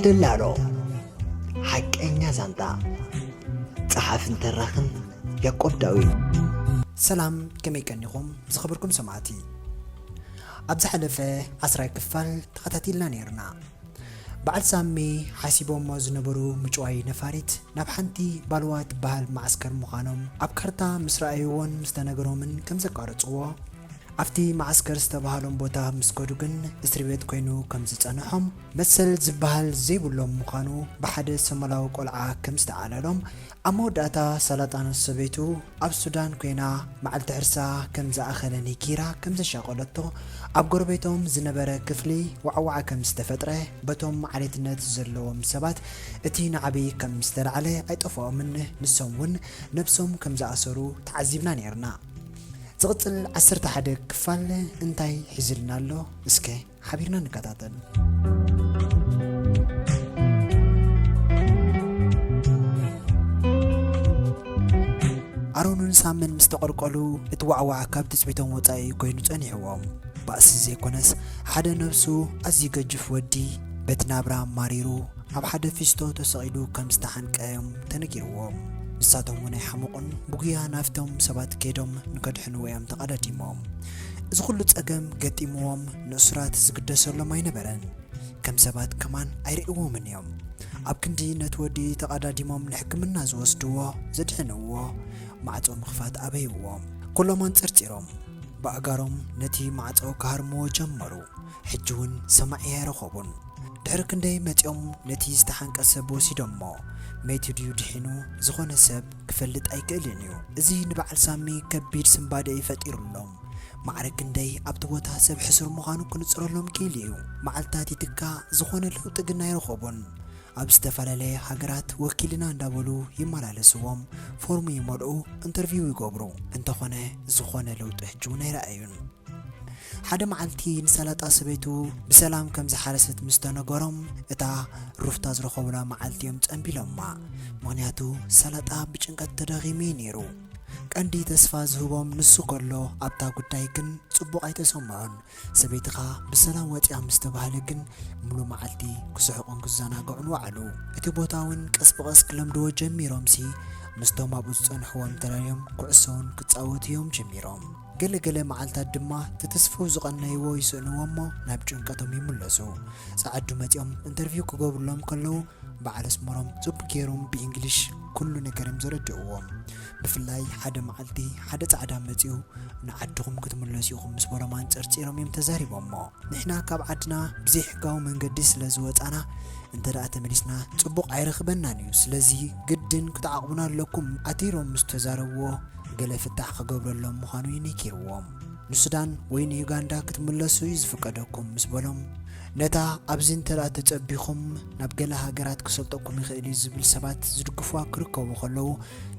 ደላሎ ሓቀኛ ዛንታ፣ ጸሓፍን ተራኽን ያዕቆብ ዳዊት። ሰላም፣ ከመይ ቀኒኹም ዝኸበርኩም ሰማዕቲ? ኣብ ዝሓለፈ ዓስራይ ክፋል ተኸታቲልና ነይርና። በዓል ሳሚ ሓሲቦሞ ዝነበሩ ምጭዋይ ነፋሪት ናብ ሓንቲ ባልዋ ትበሃል መዓስከር ምዃኖም ኣብ ካርታ ምስ ረኣይዎን ምስ ተነገሮምን ከም ዘቋረጽዎ፣ ኣብቲ መዓስከር ዝተባህሎም ቦታ ምስ ከዱ ግን እስሪ ቤት ኮይኑ ከም ዝጸንሖም፣ መሰል ዝበሃል ዘይብሎም ምዃኑ፣ ብሓደ ሶማላዊ ቆልዓ ከም ዝተዓለሎም፣ ኣብ መወዳእታ ሳላጣ ንሰበይቱ ኣብ ሱዳን ኮይና መዓልቲ ሕርሳ ከም ዝኣኸለ ነጊራ ከም ዘሻቐለቶ፣ ኣብ ጎረቤቶም ዝነበረ ክፍሊ ዋዕዋዕ ከም ዝተፈጥረ፣ በቶም ዓሌትነት ዘለዎም ሰባት እቲ ናዕቢ ከም ዝተላዕለ ኣይጠፍኦምን። ንሶም እውን ነብሶም ከም ዝኣሰሩ ተዓዚብና ነይርና። ዝቕጽል ዓሰርተ ሓደ ክፋል እንታይ ሒዝልና ኣሎ? እስከ ሓቢርና ንከታተል። ኣሮንን ሳምን ምስ ተቐልቀሉ፣ እቲ ዋዕዋዕ ካብ ትጽቢቶም ወጻኢ ኮይኑ ጸኒሕዎም። ባእሲ ዘይኮነስ፣ ሓደ ነብሱ ኣዝዩ ገጅፍ ወዲ በቲ ናብራ ማሪሩ ኣብ ሓደ ፊስቶ ተሰቒሉ ከም ዝተሓንቀ እዮም ተነጊርዎም። ንሳቶም እውን ኣይሓመቑን፣ ብጉያ ናብቶም ሰባት ከይዶም ንከድሕንዎ እዮም ተቐዳዲሞም። እዚ ኩሉ ጸገም ገጢምዎም ንእሱራት ዝግደሰሎም ኣይነበረን። ከም ሰባት ከማን ኣይርእይዎምን እዮም። ኣብ ክንዲ ነቲ ወዲ ተቐዳዲሞም ንሕክምና ዝወስድዎ፣ ዘድሕንዎ፣ ማዕጾ ምኽፋት ኣበይዎም። ኩሎም ኣንጸርጺሮም፣ ብኣእጋሮም ነቲ ማዕጾ ክሃርምዎ ጀመሩ። ሕጂ እውን ሰማዒ ኣይረኸቡን። ድሕሪ ክንደይ መጺኦም ነቲ ዝተሓንቀ ሰብ ወሲዶሞ። መይቱ ድዩ ድሒኑ ዝኾነ ሰብ ክፈልጥ ኣይክእልን እዩ። እዚ ንበዓል ሳሚ ከቢድ ስንባደ እዩ ፈጢሩሎም። ማዕረ ክንደይ ኣብቲ ቦታ ሰብ ሕሱር ምዃኑ ክንጽረሎም ክኢሉ እዩ። መዓልታት ይትካ፣ ዝኾነ ለውጢ ግን ኣይረኸቡን። ኣብ ዝተፈላለየ ሃገራት ወኪልና እንዳበሉ ይመላለስዎም፣ ፎርም ይመልኡ፣ ኢንተርቪው ይገብሩ። እንተኾነ ዝኾነ ለውጢ ሕጂ እውን ኣይረኣዩን። ሓደ መዓልቲ ንሳላጣ ሰበይቱ ብሰላም ከም ዝሓረሰት ምስ ተነገሮም፣ እታ ሩፍታ ዝረኸቡላ መዓልቲ እዮም ጸንቢሎማ። ምኽንያቱ ሳላጣ ብጭንቀት ተደኺሙ እዩ ነይሩ። ቀንዲ ተስፋ ዝህቦም ንሱ ከሎ፣ ኣብታ ጉዳይ ግን ጽቡቕ ኣይተሰምዖን። ሰበይትኻ ብሰላም ወጺኣ ምስ ተባህለ ግን፣ ሙሉ መዓልቲ ክስሕቑን ክዘናግዑን ወዓሉ። እቲ ቦታ እውን ቀስ ብቐስ ክለምድዎ ጀሚሮምሲ፣ ምስቶም ኣብኡ ዝጸንሕዎም ተላልዮም ኩዕሶ እውን ክጻወቱ እዮም ጀሚሮም። ገለ ገለ መዓልታት ድማ፣ ተተስፍው ዝቐነይዎ ይስእንዎ እሞ፣ ናብ ጭንቀቶም ይምለሱ። ጸዓዱ መጺኦም ኢንተርቪው ክገብሩሎም ከለዉ፣ በዓል ኣስመሮም ጽቡቕ ገይሮም ብኢንግሊሽ ኩሉ ነገር እዮም ዘረድእዎም። ብፍላይ ሓደ መዓልቲ ሓደ ጻዕዳ መጺኡ፣ "ንዓድኹም ክትምለሱ ኢኹም" ምስ በሎም ኣንጸርጺሮም እዮም ተዛሪቦሞ። ንሕና ካብ ዓድና ብዘይሕጋዊ መንገዲ ስለ ዝወጻና፣ እንተ ደኣ ተመሊስና ጽቡቕ ኣይረኽበናን እዩ። ስለዚ ግድን ክትዓቕቡና ኣለኩም፣ ኣቲሮም ምስ ተዛረብዎ፣ ገለ ፍታሕ ክገብረሎም ምዃኑ እዩ ነጊርዎም። ንሱዳን ወይ ንዩጋንዳ ክትምለሱ እዩ ዝፍቀደኩም ምስ በሎም፣ ነታ ኣብዚ እንተ ደኣ ተጸቢኹም ናብ ገለ ሃገራት ክሰልጠኩም ይኽእል እዩ ዝብል ሰባት ዝድግፉዋ ክርከቡ ከለዉ፣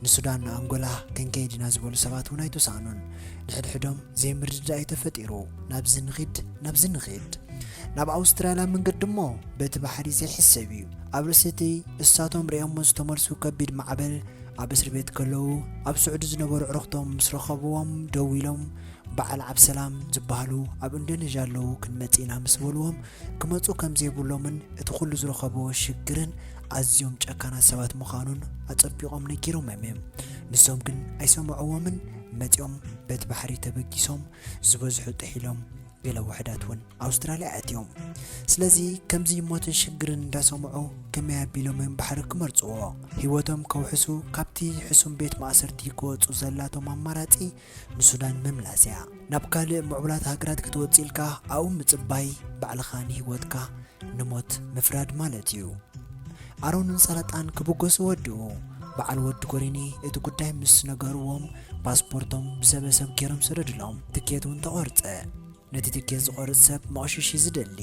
ንሱዳን ንኣንጎላ ክንከይድ ኢና ዝበሉ ሰባት እውን ኣይተሳእኑን። ንሕድሕዶም ዘይምርድዳእ እዩ ተፈጢሩ። ናብዚ ንኺድ፣ ናብዚ ንኺድ። ናብ ኣውስትራልያ መንገዲ እሞ በቲ ባሕሪ ዘይሕሰብ እዩ። ኣብ ርእሲ እቲ እሳቶም ርእዮሞ ዝተመልሱ ከቢድ ማዕበል፣ ኣብ እስር ቤት ከለዉ ኣብ ስዑዲ ዝነበሩ ኣዕሩኽቶም ምስ ረኸብዎም ደዊሎም፣ በዓል ዓብሰላም ዝበሃሉ ኣብ ኢንዶኔዥያ ኣለዉ፣ ክንመጽእ ኢና ምስ በልዎም፣ ክመጹ ከም ዘይብሎምን እቲ ኩሉ ዝረኸብዎ ሽግርን ኣዝዮም ጨካናት ሰባት ምዃኑን ኣጸቢቖም ነጊሮምዎም እዮም። ንሶም ግን ኣይሰምዕዎምን፣ መጺኦም በቲ ባሕሪ ተበጊሶም፣ ዝበዝሑ ጥሒሎም፣ ገለ ውሑዳት እውን ኣውስትራልያ ኣትዮም። ስለዚ ከምዚ ሞትን ሽግርን እንዳሰምዑ ከመይ ኣቢሎም እዮም ባሕሪ ክመርጽዎ? ህይወቶም ከውሕሱ፣ ካብቲ ሕሱም ቤት ማእሰርቲ ክወጹ ዘላቶም ኣማራጺ ንሱዳን ምምላስ እያ። ናብ ካልእ ምዕቡላት ሃገራት ክትወጽእ ኢልካ ኣብኡ ምጽባይ ባዕልኻ ንህይወትካ ንሞት ምፍራድ ማለት እዩ። ኣሮንን ሳላጣን ክብገሱ ወድኡ። በዓል ወዲ ጎሪኒ እቲ ጉዳይ ምስ ነገርዎም፣ ፓስፖርቶም ብዘበሰብ ገይሮም ሰደድሎም። ትኬት እውን ተቖርጸ። ነቲ ትኬት ዝቖርጽ ሰብ መቕሸሺ ዝደሊ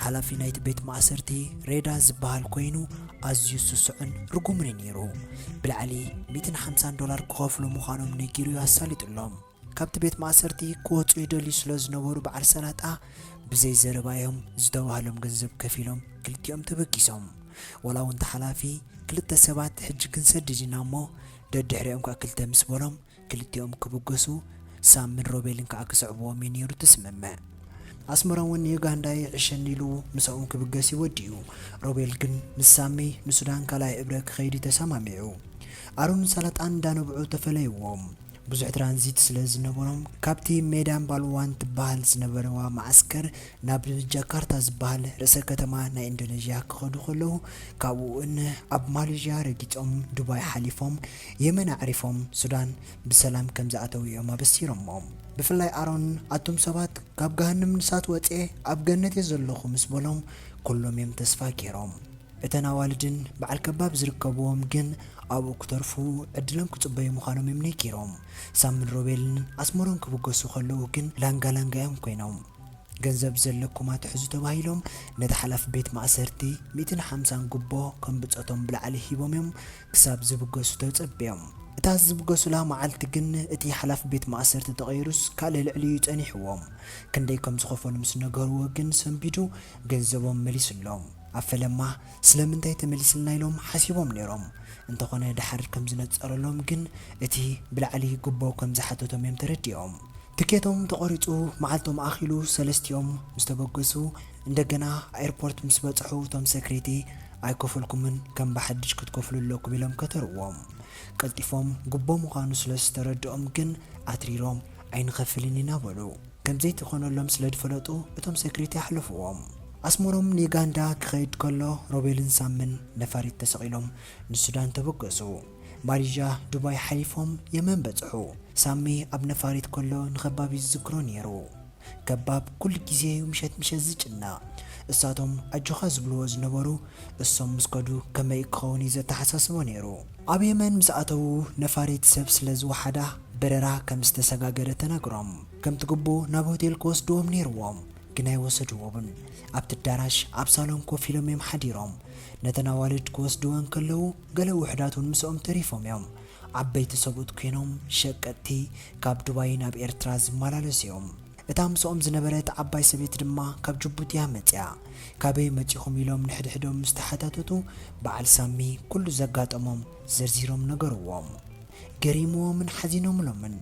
ሓላፊ ናይቲ ቤት ማእሰርቲ ሬዳ ዝበሃል ኮይኑ፣ ኣዝዩ ስሱዕን ርጉምን እዩ ነይሩ። ብላዕሊ ሚእትን ሓምሳን ዶላር ክኸፍሉ ምዃኖም ነጊሩ እዩ ኣሳሊጡሎም። ካብቲ ቤት ማእሰርቲ ክወጹ ይደልዩ ስለ ዝነበሩ በዓል ሰላጣ ብዘይ ዘረባ እዮም ዝተባህሎም ገንዘብ ከፊሎም ክልቲኦም ተበጊሶም። ዋላ እውን እቲ ሓላፊ ክልተ ሰባት ሕጂ ክንሰድድ ኢና እሞ ደድሕሪኦም ከኣ ክልተ ምስ በሎም ክልቲኦም ክብገሱ ሳምን ሮቤልን ከኣ ክስዕብዎም እዩ ነይሩ እቲ ስምምዕ። ኣስመሮም እውን ንዩጋንዳ ይዕሸኒ ኢሉ ምስኦም ክብገስ እዩ ወዲኡ። ሮቤል ግን ምስ ሳሚ ንሱዳን ካልኣይ እብረ ክኸይድ እዩ ተሰማሚዑ። ኣሮን ሰላጣን እንዳነብዑ ተፈለይዎም። ብዙሕ ትራንዚት ስለ ዝነበሮም፣ ካብቲ ሜዳን ባልዋን ትበሃል ዝነበረዋ መዓስከር ናብ ጃካርታ ዝበሃል ርእሰ ከተማ ናይ ኢንዶኔዥያ ክኸዱ ከለዉ፣ ካብኡ እውን ኣብ ማሌዥያ ረጊጾም ዱባይ ሓሊፎም የመን ኣዕሪፎም ሱዳን ብሰላም ከም ዝኣተዉ እዮም ኣበሲሮሞ። ብፍላይ ኣሮን፣ ኣቱም ሰባት ካብ ገሃነም ንሳት ወጽኤ ኣብ ገነት እየ ዘለኹ ምስ በሎም፣ ኩሎም እዮም ተስፋ ገይሮም። እተን ኣዋልድን በዓል ከባብ ዝርከብዎም ግን ኣብኡ ክተርፉ ዕድሎም ክጽበዩ ምዃኖም እዮም ነጊሮም። ሳምን ሮቤልን ኣስመሮም ክብገሱ ከለዉ ግን ላንጋ ላንጋ እዮም ኮይኖም። ገንዘብ ዘለኩም ኣትሕዙ ተባሂሎም ነቲ ሓላፊ ቤት ማእሰርቲ ሚእትን ሓምሳን ጉቦ ከም ብጾቶም ብላዕሊ ሂቦም እዮም ክሳብ ዝብገሱ ተጸብዮም። እታ ዝብገሱላ መዓልቲ ግን እቲ ሓላፊ ቤት ማእሰርቲ ተቐይሩስ ካልእ ልዕሊኡ ጸኒሕዎም። ክንደይ ከም ዝኸፈሉ ምስ ነገርዎ ግን ሰንቢዱ ገንዘቦም መሊስሎም። ኣብ ፈለማ ስለምንታይ ተመሊስልና ኢሎም ሓሲቦም ነይሮም። እንተኾነ ድሓር ከም ዝነጸረሎም ግን እቲ ብላዕሊ ጉቦ ከም ዝሓተቶም እዮም ተረዲኦም። ትኬቶም ተቖሪጹ መዓልቶም ኣኺሉ ሰለስቲኦም ምስ ተበገሱ እንደገና ኤርፖርት ምስ በጽሑ እቶም ሰክሪቲ ኣይከፈልኩምን ከም ብሓድሽ ክትከፍሉ ኣለኩም ኢሎም ከተርዎም። ቀልጢፎም ጉቦ ምዃኑ ስለ ዝተረድኦም ግን ኣትሪሮም ኣይንኸፍልን ኢና በሉ። ከም ዘይትኾነሎም ስለ ዝፈለጡ እቶም ሰክሪቲ ኣሕለፍዎም። ኣስመሮም ንዩጋንዳ ክኸይድ ከሎ ሮቤልን ሳምን ነፋሪት ተሰቒሎም ንሱዳን ተበገሱ። ማሊዥያ ዱባይ ሓሊፎም የመን በጽሑ። ሳሚ ኣብ ነፋሪት ከሎ ንኸባብ ይዝክሮ ነይሩ። ከባብ ኩሉ ግዜ እዩ ምሸት ምሸት ዝጭነቕ። እሳቶም ኣጆኻ ዝብልዎ ዝነበሩ እሶም ምስ ከዱ ከመይ ክኸውን እዩ ዘተሓሳስቦ ነይሩ። ኣብ የመን ምስ ኣተዉ ነፋሪት ሰብ ስለ ዝወሓዳ በረራ ከም ዝተሰጋገረ ተነግሮም። ከምቲ ግቡእ ናብ ሆቴል ክወስድዎም ነይርዎም፣ ግን ኣይወሰድዎምን። ኣብቲ ኣዳራሽ ኣብ ሳሎን ኮፍ ኢሎም እዮም ሓዲሮም። ነተን ኣዋልድ ክወስድወን ከለዉ ገለ ውሑዳት እውን ምስኦም ተሪፎም እዮም። ዓበይቲ ሰብኡት ኮይኖም ሸቀጥቲ ካብ ዱባይ ናብ ኤርትራ ዝመላለሱ እዮም። እታ ምስኦም ዝነበረት ዓባይ ሰበይቲ ድማ ካብ ጅቡቲ እያ መጺኣ። ካበይ መጺኹም ኢሎም ንሕድሕዶም ምስ ተሓታተቱ በዓል ሳሚ ኩሉ ዘጋጠሞም ዘርዚሮም ነገርዎም። ገሪምዎምን ሓዚኖምሎምን።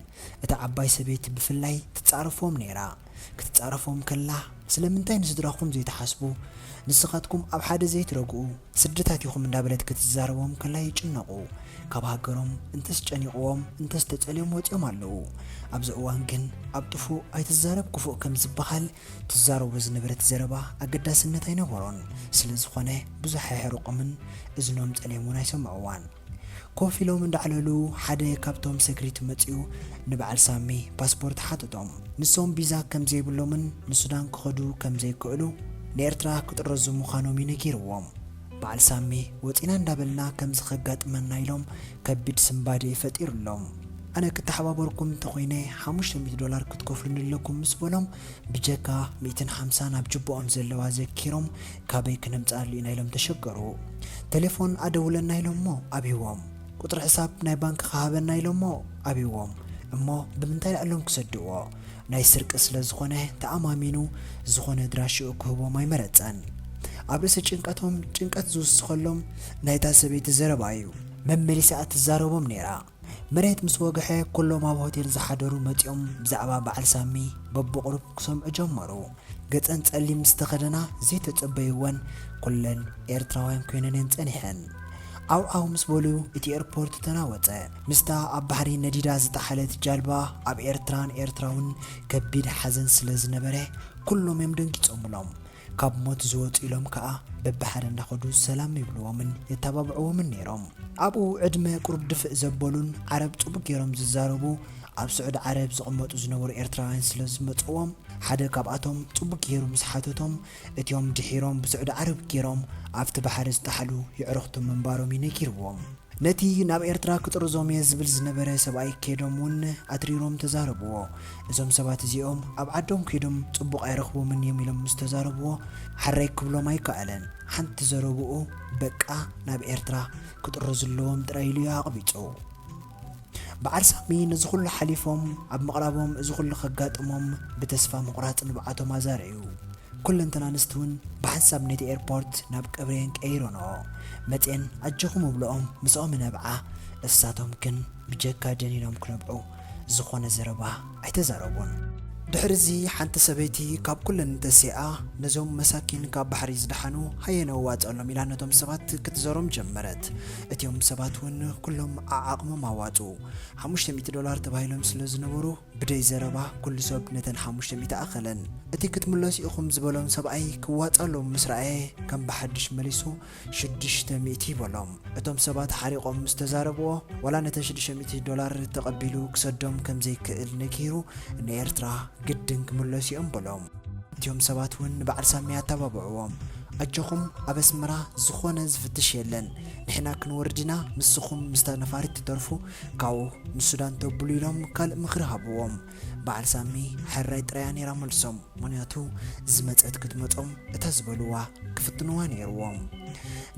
እታ ዓባይ ሰበይቲ ብፍላይ ትጻረፎም ነይራ። ክትጻረፎም ከላ ስለምንታይ ንስድራኹም ዘይትሓስቡ? ንስኻትኩም ኣብ ሓደ ዘይትረግኡ ስድታት ኢኹም እንዳበለት ክትዛረቦም ከላ ይጭነቑ። ካብ ሃገሮም እንተስ ጨኒቕዎም እንተስ ተጸልዮም ወጺኦም ኣለዉ። ኣብዚ እዋን ግን ኣብ ጥፉእ ኣይትዛረብ ክፉእ ከም ዝበሃል ትዛረቦ ዝነበረት ዘረባ ኣገዳስነት ኣይነበሮን። ስለ ዝኾነ ብዙሕ ኣይሕርቆምን እዝኖም ጸልዮም እውን ኣይሰምዕዋን። ኮፍ ኢሎም እንዳዕለሉ ሓደ ካብቶም ሰክሪቲ መጺኡ ንበዓል ሳሚ ፓስፖርት ሓተቶም። ንሶም ቪዛ ከም ዘይብሎምን ንሱዳን ክኸዱ ከም ዘይክእሉ ንኤርትራ ክጥረዙ ምዃኖም እዩ ነጊርዎም። በዓል ሳሚ ወጺና እንዳበልና ከምዚ ከጋጥመና ኢሎም ከቢድ ስንባደ እዩ ፈጢሩሎም። ኣነ ክተሓባበርኩም እንተኾይነ ሓሙሽተ ሚእቲ ዶላር ክትከፍሉኒ ኣለኩም ምስ በሎም ብጀካ ሚእትን ሓምሳን ኣብ ጅብኦም ዘለዋ ዘኪሮም ካበይ ክነምጽኣሉ ኢና ኢሎም ተሸገሩ። ቴሌፎን ኣደውለና ኢሎሞ ኣብይዎም። ቁጽሪ ሕሳብ ናይ ባንክ ክሃበና ኢሎሞ ኣብይዎም። እሞ ብምንታይ ልዕሎም ክሰድዎ? ናይ ስርቂ ስለ ዝኾነ ተኣማሚኑ ዝኾነ ድራሽኡ ክህቦም ኣይመረጸን። ኣብ ርእሲ ጭንቀቶም ጭንቀት ዝውስኸሎም ናይታ ሰበይቲ ዘረባ እዩ። መመሊሳ እትዛረቦም ነይራ። መሬት ምስ ወግሐ ኩሎም ኣብ ሆቴል ዝሓደሩ መጺኦም ብዛዕባ በዓል ሳሚ በብቑሩብ ክሰምዑ ጀመሩ። ገጸን ጸሊም ዝተኸደና ዘይተጸበይወን ኩለን ኤርትራውያን ኮይነን እየን ጸኒሐን። ዓው ዓው ምስ በሉ እቲ ኤርፖርት ተናወጸ። ምስታ ኣብ ባሕሪ ነዲዳ ዝጠሓለት ጃልባ ኣብ ኤርትራን ኤርትራውን ከቢድ ሓዘን ስለ ዝነበረ ኩሎም እዮም ደንጊጾምሎም። ካብ ሞት ዝወጹ ኢሎም ከኣ በብሓደ እንዳኸዱ ሰላም ይብልዎምን የተባብዕዎምን ነይሮም። ኣብኡ ዕድመ ቁሩብ ድፍእ ዘበሉን ዓረብ ጽቡቅ ገይሮም ዝዛረቡ ኣብ ስዑዲ ዓረብ ዝቕመጡ ዝነበሩ ኤርትራውያን ስለ ዝመጽዎም ሓደ ካብኣቶም ጽቡቅ ገይሩ ምስ ሓተቶም እቲኦም ድሒሮም ብስዑዲ ዓረብ ገይሮም ኣብቲ ባሕሪ ዝጠሓሉ የዕሩኽቱ ምንባሮም እዩ ነጊርዎም። ነቲ ናብ ኤርትራ ክጥርዞም እየ ዝብል ዝነበረ ሰብኣይ ኬዶም እውን ኣትሪሮም ተዛረብዎ። እዞም ሰባት እዚኦም ኣብ ዓዶም ከይዶም ጽቡቕ ኣይረኽቦምን እዮም ኢሎም ምስ ተዛረብዎ፣ ሓራይ ክብሎም ኣይከኣለን። ሓንቲ ዘረብኡ በቃ ናብ ኤርትራ ክጥረዙ ኣለዎም ጥራይ ኢሉ እዩ ኣቕቢጹ። በዓል ሳሚ ነዚ ኩሉ ሓሊፎም ኣብ ምቕራቦም እዚ ኩሉ ከጋጥሞም ብተስፋ ምቑራጽ ንብዓቶም ኣዛረዩ። ኩለንተን ኣንስቲ እውን ብሓንሳብ ነቲ ኤርፖርት ናብ ቀብሪየን ቀይረንኦ። መጺኤን ኣጆኹም እብልኦም ምስኦም እነብዓ። እሳቶም ግን ብጀካ ደኒኖም ክነብዑ ዝኾነ ዘረባ ኣይተዛረቡን። ድሕርዚ ሓንቲ ሰበይቲ ካብ ኩለን ተሲኣ ነዞም መሳኪን ካብ ባሕሪ ዝደሓኑ ሃየ ነዋፀሎም ኢላ ነቶም ሰባት ክትዘሮም ጀመረት። እቲኦም ሰባት እውን ኩሎም ዓዓቕሞም ኣዋፁ። ሓሙሽተ ሚእቲ ዶላር ተባሂሎም ስለ ዝነበሩ ብደይ ዘረባ ኩሉ ሰብ ነተን ሓሙሽተ ሚእቲ ኣኸለን። እቲ ክትምለሱ ኢኹም ዝበሎም ሰብኣይ ክዋፃሎም ምስ ረኣየ ከም ብሓድሽ መሊሱ ሽዱሽተ ሚእቲ ይበሎም። እቶም ሰባት ሓሪቖም ምስ ተዛረብዎ ዋላ ነተን ሽዱሽተ ሚእቲ ዶላር ተቐቢሉ ክሰዶም ከም ዘይክእል ነጊሩ ንኤርትራ ግድን ክምለሱ እዮም በሎም። እቲኦም ሰባት እውን ንበዓል ሳሚ ኣተባብዕዎም። ኣጆኹም ኣብ ኣስመራ ዝኾነ ዝፍትሽ የለን፣ ንሕና ክንወርድ ኢና፣ ንስኹም ምስታ ነፋሪት ትተርፉ ካብኡ ንሱዳን ተብሉ ኢሎም ካልእ ምኽሪ ሃብዎም። በዓል ሳሚ ሕራይ ጥራያ ነይራ መልሶም። ምኽንያቱ ዝመጸት ክትመጾም እታ ዝበልዋ ክፍትንዋ ነይርዎም።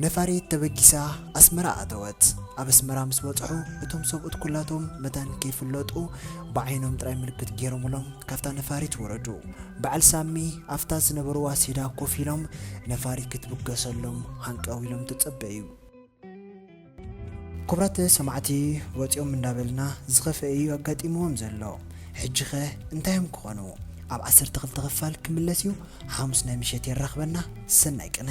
ነፋሪት ተበጊሳ ኣስመራ ኣተወት። ኣብ ኣስመራ ምስ በጽሑ እቶም ሰብኡት ኩላቶም መታን ከይፍለጡ ብዓይኖም ጥራይ ምልክት ገይሮምሎም ካብታ ነፋሪት ወረዱ። በዓል ሳሚ ኣብታ ዝነበርዋ ሴዳ ኮፍ ኢሎም ነፋሪት ክትብገሰሎም ሃንቀው ኢሎም ተጸበዩ። ክቡራት ሰማዕቲ፣ ወፂኦም እንዳበልና ዝኸፍአ እዩ ኣጋጢምዎም ዘሎ። ሕጂ ኸ እንታይ እዮም ክኾኑ? ኣብ ዓሰርተ ክልተ ክፋል ክምለስ እዩ። ሓሙስ ናይ ምሸት የራኽበና። ሰናይ ቅነ።